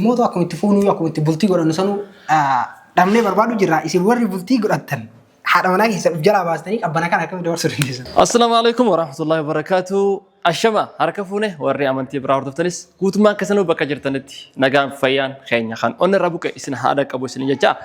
Mootu akkuma itti fuunuu akkuma itti bultii godhannu sanuu dhabnee barbaadu jirra. Isin warri bultii godhattan haadha manaa keessan of jalaa baastanii qabbana kana akkamitti dabarsuu dandeessan? Assalaamu alaikum warahmatullahi wabarakatuh. Ashama harka fuune warri amantii biraa hordoftanis guutummaan keessanuu bakka jirtanitti nagaan fayyaan keenya kan onni irraa buqe isin haadha qabu isin jecha.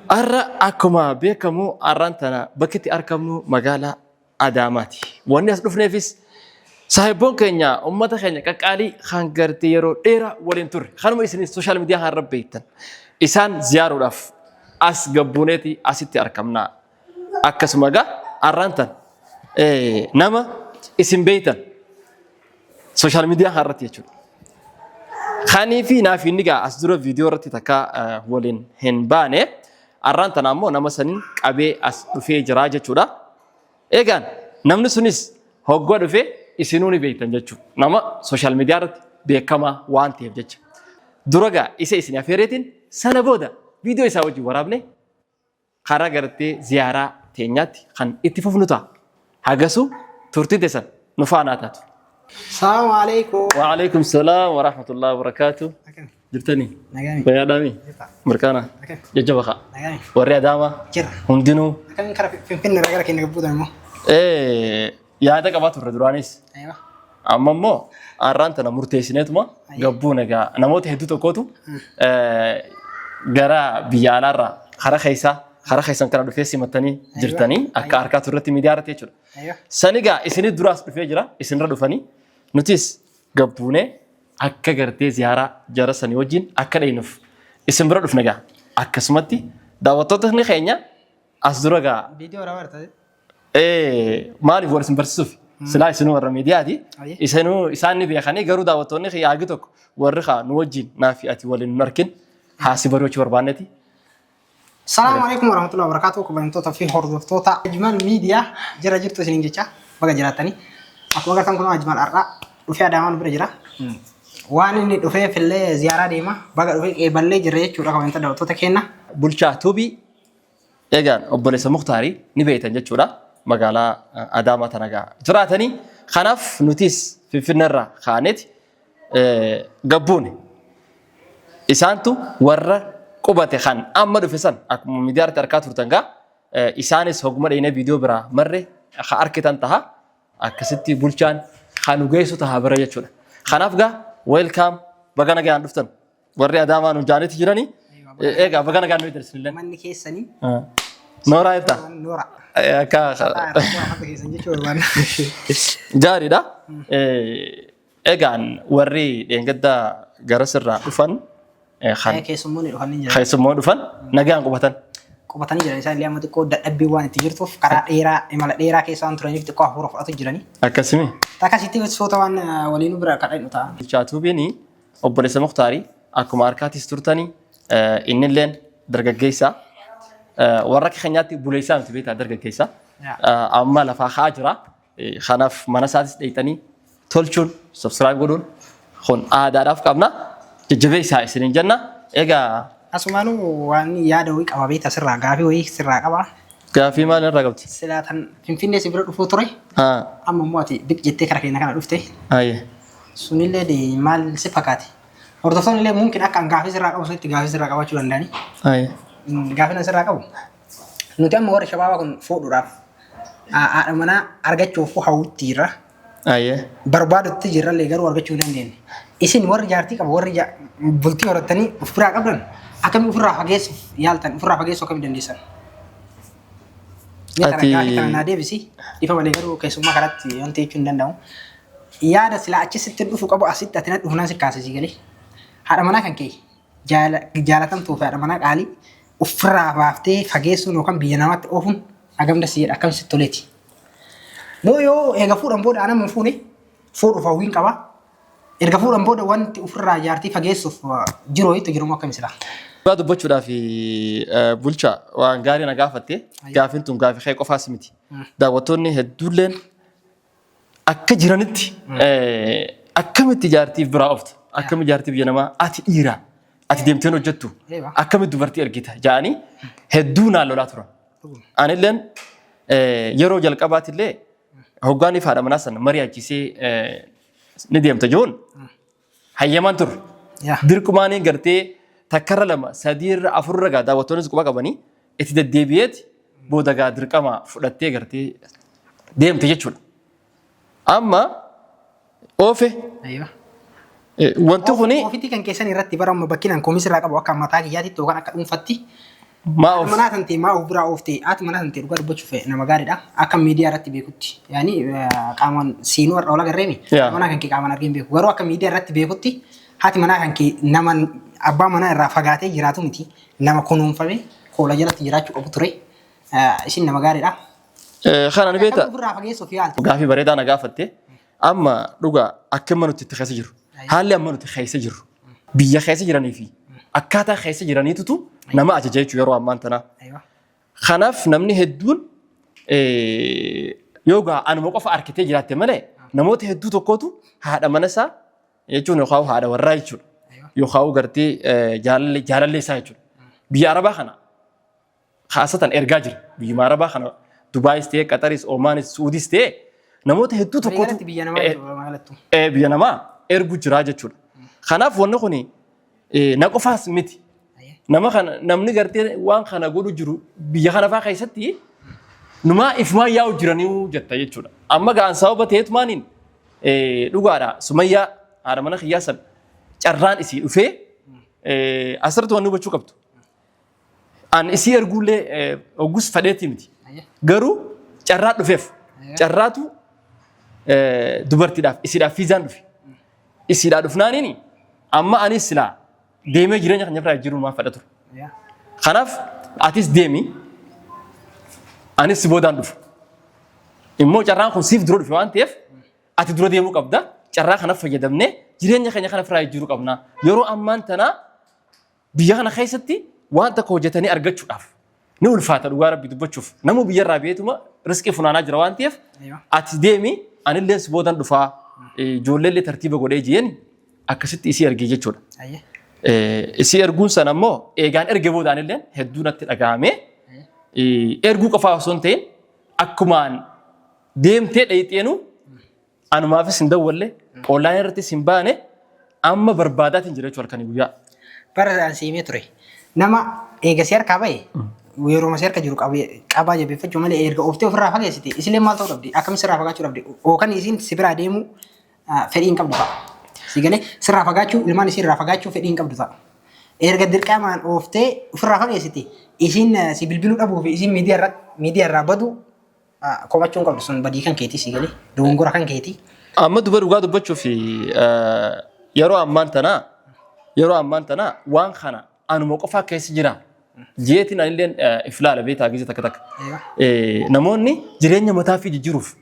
Har'a akkuma beekamu har'aan tana bakki itti argamnu magaalaa Adaamaati. Wanni as dhufneefis saahibboon keenya uummata keenya qaqqaalii kan gartee yeroo dheeraa waliin turre kanuma isin sooshaal miidiyaa kan irra beektan isaan ziyaaruudhaaf as gabbuuneeti asitti argamna. Akkasuma egaa har'aan tan nama isin beektan sooshaal miidiyaa kan irratti jechuudha. Kanii fi naaf inni gaa as dura viidiyoo irratti takka waliin hin baane har'aan tana ammoo nama saniin qabee as dhufee jira jechuudha. Eegaan namni sunis hoggaa dhufe isinuu ni beektan jechuudha. Nama sooshaal miidiyaa irratti beekamaa waan ta'eef jecha. Dura gaa isa isin afeereetiin sana booda viidiyoo isaa wajjin waraabne karaa gartee ziyaaraa teenyaatti kan itti fufnu ta'a. Hagasuu turtiin teessan nu faanaa taatu. Salaamu alaikum. Waalaikum salaam wa rahmatullahi wa barakaatu. Jirtanii? Nagaami. Fayyaadhaami? Jirta. Mirkaana? Akkam. Jajjaba kaa. Nagaami. Warri Adaamaa Jira. hundinuu Akkamiin karaa Finfinnee irraa gara keenya gabbuutan immoo? Yaada qabaa turre duraanis. Aywa. Amma immoo har'aan tana murteessineetuma gabbuun egaa namoota hedduu tokkotu gara biyya alaarraa karaa keessaa karaa keessan kana dhufee simatanii jirtanii akka harkaa turretti miidiyaa irratti jechuudha. Aywa. Sanigaa isinit duraas dhufee jira isinirra dhufanii nutis gabbuunee akka gartee ziyaaraa jara sanii wajjin akka dhaynuuf isin bira dhufne gaa akkasumatti daawwattootni keenya as dura gaa Viidiyoo waraabaa jirta. Maaliif wal isin barsiisuuf silaa isinuu warra miidiyaati Aye. isinuu isaan ni beekanii garuu daawwattoonni kiyya hagi tokko warri kaa nu wajjin naa fi ati waliin hin arkin haasi baruu barbaanneeti. Salaamu alaikum warahmatullahi wabarakatuh. Kabajamtoota fi hordoftoota Ajmal Miidiyaa jira jirtu isiniin jecha baga jiraattanii. Akkuma agartan kun Ajmal har'aa dhufee Adaamaa nu bira jira. Waan inni dhufeef illee ziyaaraa deema. Baga dhufee qeeballee jirra jechuudha kabajamtoota daawwattoota keenya. Bulchaa Tuubii egaan obboleessa Muktaarii ni beektan jechuudha. Magaalaa Adaamaa tana gaa jiraatanii. Kanaaf nutis Finfinneerraa kaaneeti gabbuune. Isaantu warra qubate kan amma dhufe san akkuma miidiyaa irratti argaa turtan gaa isaanis hoguma dheenee viidiyoo biraa marre ka arkitan taha akkasitti bulchaan kan nu geessu taha bira jechuudha. Kanaaf gaa welcome baga nagaan dhuftan warri Adaamaa nu jaanitti jiranii egaa baga nagaan nu idirsinillee. Manni keessanii Nooraa jettaa? Noora. Akka Akka keessan jechuu barbaanna. gaariidha. Egaan warri dheengadda gara sirraa dhufan kan Keessummoonni dhufanii jiran. keessummoo dhufan nagaan qubatan. Qubatanii jiran isaan illee amma xiqqoo dadhabbii waan itti jirtuuf karaa dheeraa imala dheeraa keessa waan turaniif xiqqoo hafuura fudhatu jiranii. Akkasimi. Akkasitti soota waan waliin bira kadhannu ta'a. Chaatuubiin obboleessa Muktaarii akkuma harkaatis turtanii innilleen dargaggeessa warra akka keenyaatti buleessaa miti beektaa dargaggeessa. Amma lafaa ka'aa jira. Kanaaf mana isaatis dheeyxanii tolchuun subscribe godhuun kun aadaadhaaf qabna. Jajjabeessaa isiniin jenna. Egaa Asumaanuu waan yaada wayii qaba beektaa sirraa gaafii wayii sirraa qaba. Gaafii maal irraa qabdi? Silaa tan Finfinnee si bira dhufuu ture. Amma immoo ati biq jettee kara keenya kana dhufte. Aye. Sunillee maal si fakkaate? Hordoftoonni illee mumkin akka an gaafii sirraa qabu sanitti gaafii sirraa qabaachuu danda'ani. Aye. Gaafii nan sirraa qabu. Nuti amma warri shabaabaa kun fuudhuudhaaf haadha manaa argachuuf hawwutti jirra. Aye. Barbaadutti jirrallee garuu argachuu hin dandeenye. Isin warri jaartii qabu warri bultii horattanii of biraa qabdan akkamii ofirraa fageessuuf yaaltan ofirraa fageessuu akkamii dandeessan? Mee tana gaafii tana naa deebisi. Ifa malee garuu keessummaa kanatti wanti jechuu hin danda'amu. Yaada silaa achi sitti dhufu qabu asitti ati na dhufnaan si kaase si galee. Haadha manaa kan kee jaalatamtuu fi haadha manaa qaalii ofirraa baaftee fageessuun yookaan biyya namaatti oofuun hagam das jedha akkam sitti toleeti. Moo yoo eega fuudhan booda anama hin fuune fuudhuuf hawwiin qaba. Erga fuudhan booda wanti ofirraa jaartii fageessuuf jiru wayiitu jiru moo akkam silaa? Dhugaa dubbachuudhaaf bulchaa waan gaarii na gaafatte gaafiin tun gaafii kee qofaas miti. Daawwattoonni hedduulleen akka jiranitti akkamitti jaartiif biraa oofta akkamitti jaartii biyya namaa ati dhiira ati deemteen hojjettu akkamitti dubartii ergita jedhanii hedduu naan lolaa turan. Anilleen yeroo jalqabaatillee hoggaan ifaadha manaa sana mari'achisee ni deemta jechuun hayyamaan turre. Dirqumaaniin gartee takkarra lama sadiirra afurra gaa daawwattoonnis quba qabanii itti deddeebi'eeti booda gaa dirqama fudhattee gartee deemte jechuudha. Amma oofe wanti kuni Ofitti kan keessan irratti bara amma bakki nan komii sirraa qabu akka mataa kiyyaatitti yookaan akka dhuunfatti. Maa Haati of manaa tantee maa of biraa ooftee? Haati manaa tantee dhugaa dubbachuuf nama gaariidha. Akka miidiyaa irratti beekutti. Yaani qaamaan siinuu har'a ol agarreemi. Yaa. Manaa kan kee qaamaan argee hin beeku. Garuu akka miidiyaa irratti beekutti haati manaa kan kee nama abbaa manaa irraa fagaatee jiraatu miti. Nama kunuunfame koola jalatti jiraachuu qabu ture. Isin nama gaariidha. Kana ni beekta. Akkamitti ofirraa fageessuuf yaalte? Gaafii bareedaa na gaafatte. Amma dhugaa akka amma nuti itti keessa jirru, haalli amma nuti keessa jirru, biyya keessa jiranii fi akkaataa keessa jiraniitutu nama ajaja jechuudha yeroo ammaan tanaa. Kanaaf namni hedduun yoo gaa anuma qofa arkitee jiraatte malee namoota hedduu tokkotu haadha mana isaa jechuun yookaan haadha warraa jechuudha. Yookaan gartee jaalallee isaa jechuudha. Biyya Arabaa kana haasatan ergaa jira. Biyyuma Arabaa kana Dubaayis ta'ee, Qaxaris, Omaanis, Suudis ta'ee namoota hedduu tokkotu Waliigalatti biyya namaa jechuudha magaalattu. Biyya namaa ergu jira jechuudha. Kanaaf wanni kun na qofaas miti. Nama kana namni gartee waan kana godhu jiru biyya kana fa'aa keessatti numaa ifumaa yaa'u jiranii jetta jechuudha. Amma ga'an sababa ta'eetumaaniin dhugaadha Sumayyaa haadha mana kiyyaa san carraan isii dhufee asirratti waan hubachuu qabdu. An isii erguullee hoggus fedheetii miti. Garuu carraa dhufeef carraatu dubartiidhaaf isiidhaaf fiizaan dhufe. Isiidhaa dhufnaaniin amma anis silaa deemee jireenya kan irraa jijjiiruu maan fedha ture. Kanaaf atis deemi anis si boodaan dhufa. Immoo carraan kun siif dura dhufe waan ta'eef ati dura deemuu qabda. Carraa kana fayyadamnee jireenya keenya kana irraa jijjiiruu qabna. Yeroo ammaan tanaa biyya kana keessatti waan tokko hojjetanii argachuudhaaf ni ulfaata dhugaa rabbi dubbachuuf. Namuu biyyarraa beetuma riskii funaanaa jira waan ta'eef ati deemi anillee si boodan dhufaa ijoolleellee tartiiba godhee jeen akkasitti isii ergee jechuudha. Isii erguun sana ammoo eegaan erge booda anillee hedduu natti dhaga'ame. Erguu qofaa osoo hin ta'in akkumaan deemtee dhayixeenu anumaafis hin dawwalle online irrattis hin baane amma barbaadaatiin jira jechuudha halkanii guyyaa. Bara siimee ture. Nama eega si harkaa bahe yeroo si harka jiru qabaa jabeeffachuu malee erga ooftee ofirraa fageessite isillee maal ta'uu qabdi? Akkamitti sirraa fagaachuu qabdi? Yookaan isiin si biraa deemuu fedhii hin qabdu ta'a. Si galee sirraa fagaachuu ilmaan isii irraa fagaachuu fedhii hin qabdu ta'a. Erga dirqamaan ooftee ofirraa fageessite isiin si bilbiluu dhabuu fi isiin miidiyaa irraa baduu komachuu hin qabdu sun badii kan keetii si galee dogongora kan keetii. Amma duba dhugaa dubbachuuf yeroo ammaan tanaa waan kana anuma qofaa keessa jira. Jeetiin anilleen if laala beektaa gizee takka takka. Namoonni jireenya mataa fi jijjiiruuf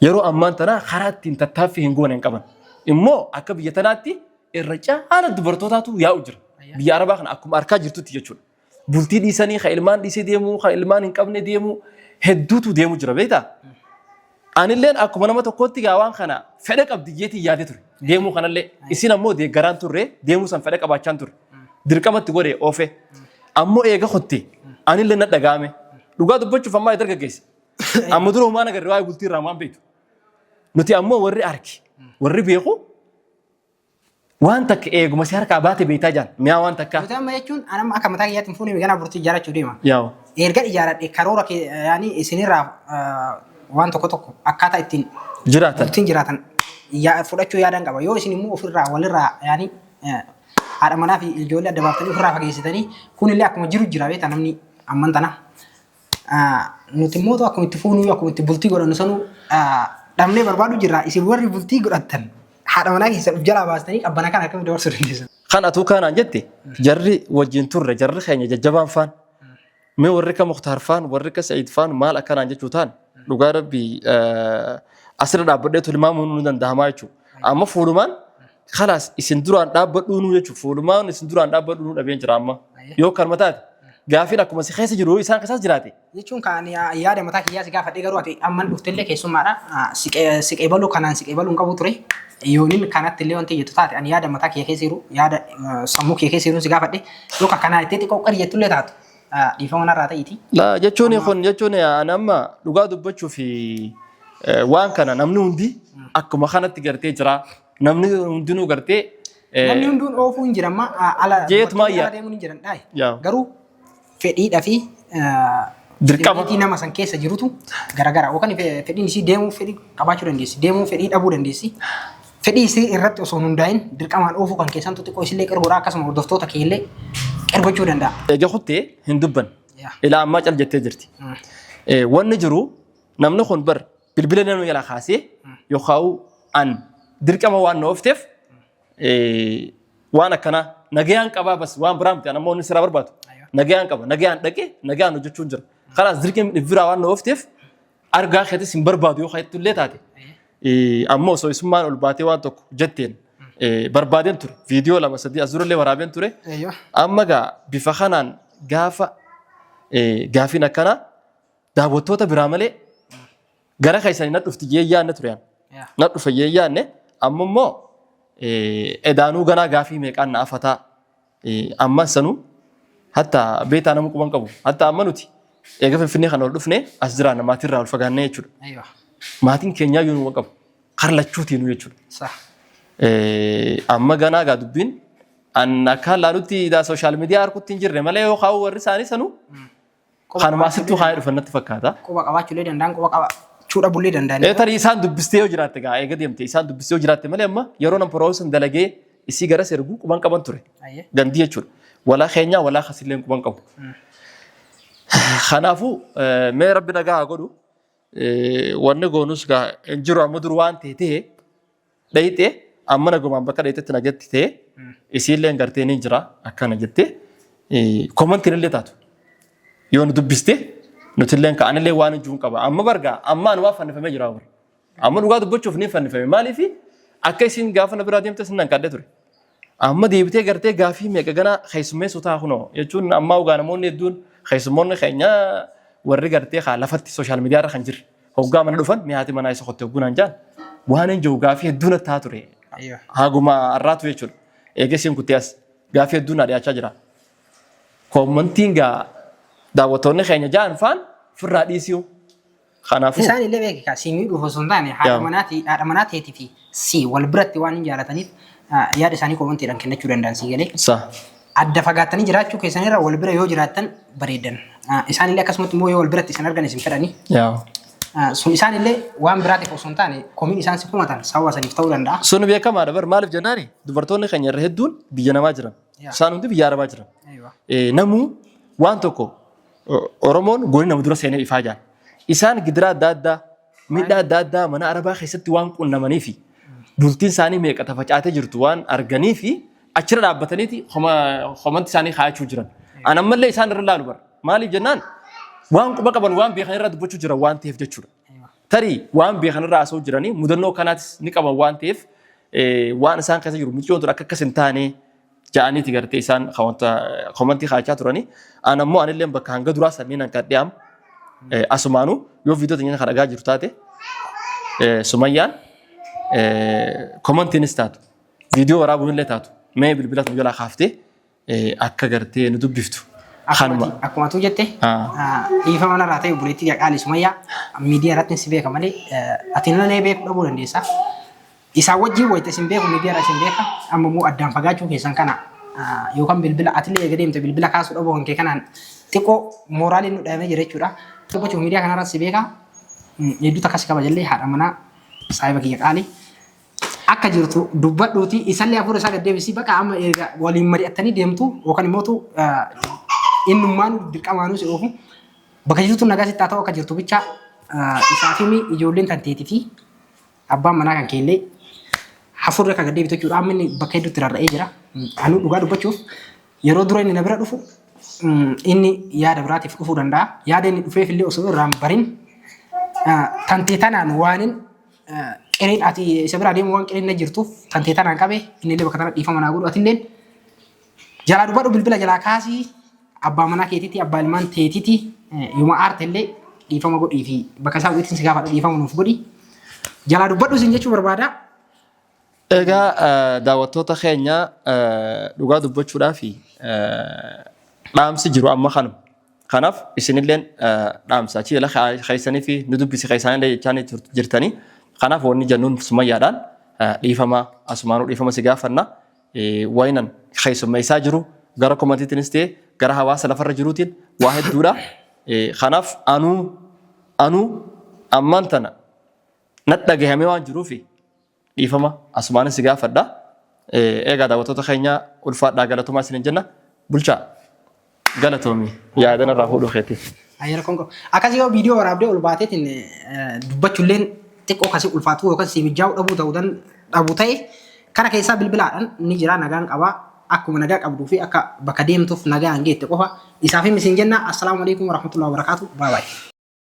yeroo ammaan tanaa karaa ittiin tattaaffii hin goone hin qaban. Immoo akka biyya tanaatti irra caala dubartootaatu yaa'u jira. Biyya Arabaa kana akkuma arkaa jirtutti jechuudha. Bultii dhiisanii kan ilmaan dhiisee deemuu, kan ilmaan hin qabne deemuu hedduutu deemu jira beektaa? Anilleen akkuma nama tokkootti gaa waan kana fedha qabdi jeetiin yaadee ture. Deemuu kanallee isin ammoo deeggaraan turre deemuu san fedha qabaachaan ture. Dirqamatti godhe oofe. Ammoo eega kotte anillee na dhaga'ame. Dhugaa dubbachuuf ammaa dargaggeessa. Amma dura homaan agarre waa'ee bultii irraa waan beektu. Nuti ammoo warri arki warri beeku waan takka eeguma si harkaa baate beektaa jaan mi'aa waan takka. Nuti amma jechuun anamma akka mataa kiyyaatti hin fuune ganaa bultii ijaarrachuu deema. Yaa'u. Erga ijaaradhe karoora kee yaani isinirraa waan tokko tokko akkaataa ittiin Jiraatan. bultiin jiraatan fudhachuu yaadan qaba. Yoo isin immoo ofirraa walirraa yaani haadha manaa fi ijoollee adda baaftanii ofirraa fageessitanii kunillee akkuma jiru jira beektaa namni amman tana. Nuti immoo akkuma itti fuunuu akkuma itti bultii godhannu sanuu dhabnee barbaadu jirra. Isin warri bultii godhattan haadha manaa keessan of jalaa baastanii qabbana kana akkamitti dabarsuu dandeessan? Kan atuu kanaan jette jarri wajjin turre jarri keenya jajjabaan faan mee warri akka Muktaar faan warri akka Sa'iid faan maal akkanaan jechuu ta'an dhugaa rabbii asirra dhaabbadhee tilmaamuun nu danda'amaa jechuudha. Amma fuulumaan kalaas isin duraan dhaabbadhuu nuu jechuudha. Fuulumaan isin duraan dhaabbadhuu nuu dhabeen jira amma. Yoo kanuma taate gaafiin akkuma si keessa jiru yoo isaan keessaas jiraate. Jechuun kan yaada mataa kiyyaa si gaafadhee garuu ati amman dhuftellee keessummaadha. Siqee baluu kanaan siqee baluu hin qabu ture. Yoonin kanatti illee wanti jettu taate ani yaada mataa kiyya keessa jiru yaada sammuu kiyya keessa jiru si gaafadhe yookaan kanaa itti xiqqoo qari jettullee taatu dhiifama narraa ta'iiti. La jechuun kun jechuun ani amma dhugaa dubbachuu fi waan kana namni hundi akkuma kanatti gartee jira. Namni hundinuu gartee Namni hunduun oofuu hin jiran maa ala Jeetumaa dubartoonni yaa. ala deemuun hin jiran dhaaye. Yaa. Garuu fedhiidhaa fi Dirqama. dandeettii nama san keessa jirutu garagara. Yookaan fedhiin isii deemuu fedhii qabaachuu dandeessi. Deemuu fedhii dhabuu dandeessi. Fedhii isii irratti osoo hin hundaa'in dirqamaan oofuu kan keessantu xiqqoo isillee qirgoodha akkasuma hordoftoota keellee qirgochuu danda'a. Eega kuttee hin dubban. Yaa. Ilaa ammaa cal jettee jirti. Wanni jiru namni kun bar bilbila nama jalaa kaasee yookaan an dirqama waan na oofteef waan akkanaa nagayaan qabaa bas waan biraa miti an ammoo inni siraa barbaadu. Nagayaan qaba nagayaan dhaqee nagayaan hojjechuun jira. Kanaas dirqama biraa waan na oofteef argaa keetis hin barbaadu yoo keetti illee taate. Ammoo osoo isummaan ol baatee waan tokko jetteen barbaadeen ture. Viidiyoo 2 3 as durallee waraabeen ture. Amma gaa bifa kanaan gaafa gaafiin akkanaa daawwattoota biraa malee gara keessanii na dhufti jee yaadne ture. Na dhufe jee yaadne amma immoo edaanuu ganaa gaafii meeqaan na afataa amma sanuu hatta beetaa nama quban qabu hatta amma nuti eega Finfinnee kana ol dhufne as jiraanna maatirraa ol fagaannee jechuudha. Maatiin keenyaa iyyuu nu quban qabu kar lachuutiinuu jechuudha. Amma ganaa gaa dubbiin an akka laalutti sooshaal miidiyaa harkutti hin jirre malee yoo kaa'u warri isaanii sanuu Kanuma asittuu kaa'ee dhufan natti fakkaata. Quba qabaachuullee danda'an quba qabaachuu dhabullee danda'an. Ee tarii isaan dubbistee yoo jiraatte gaa eega deemte isaan dubbistee yoo jiraatte malee amma yeroo nan piroosan dalagee isii garas ergu quban qaban ture. Ayyee. Gandii jechuudha. Walaa keenyaa walaa kasillee quban qabu. Kanaafuu mee rabbi nagaa haa godhu. Wanni goonus gaa hin jiru amma dur waan ta'e ta'e dhayxe amma nagumaan bakka dhayxetti nagatti ta'e isiilleen gartee ni jira akkana jette komantiin illee taatu yoo nu dubbiste nutilleen ka'anillee waan ijjuun qaba amma bargaa amma anumaa fannifamee jira bara amma dhugaa dubbachuuf ni fannifame maaliif akka isin gaafa na biraa deemte sin hanqadhe ture amma deebitee gartee gaafii meeqa gana keessummeessuu ta'a kunoo jechuun ammaa ugaa namoonni hedduun keessummoonni keenya warri gartee kaa lafatti sooshaal miidiyaa irra kan jirre Hoggaa mana dhufan mee haati manaa isa kotte hogguu naan jaan waan hin jiru gaafii hedduu natti haa ture. Haguma har'aatu jechuudha. Eega isheen kuttee as gaafii hedduu naa dhiyaachaa jira. Koommantiin gaa daawwattoonni keenya jaan faan firraa dhiisiu. Kanaafuu. Isaan illee beeki kaa si miidhuuf osoo hin taane haadha manaatii haadha manaa teetii fi si wal biratti waan hin jaalataniif yaada isaanii koomantiidhaan kennachuu danda'an si galee. Sa. Adda fagaattanii jiraachuu keessan irra wal bira yoo jiraattan bareeddan. Isaanillee akkasumatti immoo yoo wal biratti isin argan isin fedhani. Sun isaanillee waan biraatiif osoo hin taane komiin isaan si komatan sababa saniif ta'uu danda'a. Sun beekamaadha bar maaliif jennaani dubartoonni keenya irra hedduun biyya namaa jiran. Isaan hundi biyya arabaa jiran. Namuu waan tokko Oromoon gooni nama dura seenee ifaa jaan. Isaan gidiraa adda addaa miidhaa adda addaa mana arabaa keessatti waan qunnamaniifi bultiin isaanii meeqa tafacaatee jirtu waan arganiifi achirra dhaabbataniiti komanti isaanii kaa'achuu jiran. An ammallee isaan irra laalu bara. Maaliif jennaan waan quba qaban waan beekan irraa dubbachuu jiran waan ta'eef jechuudha. Tarii waan beekan irraa haasa'uu jiranii mudannoo kanaatis ni qaban waan ta'eef waan isaan keessa jiru mucayyoon tun akka akkas hin taane ja'aniiti gartee isaan komantii kaa'achaa turanii. An ammoo anillee bakka hanga duraa sanniin hanqadhee amma asumaanuu yoo viidiyoo teenya kan dhagaa jiru taate Sumayyaan komantiinis taatu viidiyoo waraabuun illee taatu mee bilbila nu jalaa kaaftee akka gartee nu dubbiftu. Kanuma. Akkuma tu jette dhiifama narraa ta'e obboleettii qaalii Sumayyaa miidiyaa irratti si beeka malee ati nalee beekuu dhabuu dandeessa. Isaan wajjin wayita isin beeku miidiyaa irraa isin beeka amma immoo addaan fagaachuu keessan kana yookaan bilbila atillee eega deemte bilbila kaasuu dhabuu kan kee kanaan xiqqoo mooraaliin nu dhahamee jira jechuudha. Dubbachuuf miidiyaa kanarra si beeka hedduu takka si kabajallee haadha manaa saahiba kiyya qaalii. Akka jirtu dubbadhuuti isallee hafuura isaa gad deebisii baqa amma erga waliin mari'attanii deemtu yookaan immootu innummaan dirqamaanuu si oofu bakka jirtu nagaa sitti haa ta'u akka jirtu bicha isaaf himi ijoolleen tanteetii fi abbaan manaa kan keellee hafuurri akka gad deebitu jechuudha. Amma inni bakka hedduutti rarra'ee jira. Anuu dhugaa dubbachuuf yeroo dura inni na bira dhufu inni yaada biraatiif dhufuu danda'a. Yaada inni dhufeef illee osoo irraa hin barin tantee tanaan waanin qireen ati isa biraa deemu waan qireen na jirtuuf tantee tanaan qabe inni illee bakka tana dhiifama naa godhu atilleen jalaa dubbadhu bilbila jalaa kaasii abbaa manaa keetiiti abbaa ilmaan teetiiti yooma aarte illee dhiifama godhii fi bakka isaa bu'eetiin si gaafadha dhiifama nuuf godhi jalaa dubbadhu isin jechuu barbaada. Egaa daawwattoota keenya dhugaa dubbachuudhaaf dhaamsi jiru amma kanuma. Kanaaf isinilleen dhaamsa achi jala keessanii fi nu dubbisi keessaanillee jechaa jirtanii. Kanaaf wanni jennuun sumayyaadhaan dhiifama asumaanuu dhiifama si gaafanna. Wayinan keessummeessaa jiru gara komantiitiinis ta'e gara hawaasa lafarra jiruutiin waa hedduudha. Kanaaf anuu ammaan tana nadhagahamee waan jiruufi dhiifama asumaanis si gaafadha. Egaa daawwattoota keenya, ulfaadhaa, galatomaa isiniin jenna. Bulchaa, galatoomi yaadan irraa fuudhuu keetii. Ayyara konko. Akkasii yoo viidiyoo waraabdee ol baateetiin dubbachuulleen xiqqoo kasii ulfaatu yookaan si mijaa'uu dhabuu ta'uu dhabuu ta'e, kana keessaa bilbilaadhaan ni jira, nagaan qabaa. Akkuma nagaa qabduu fi akka bakka deemtuuf nagaan geette qofa isaaf himi siin jenna. Assalaamu alaikum warahmatullahi wabarakatuh. Bye bye.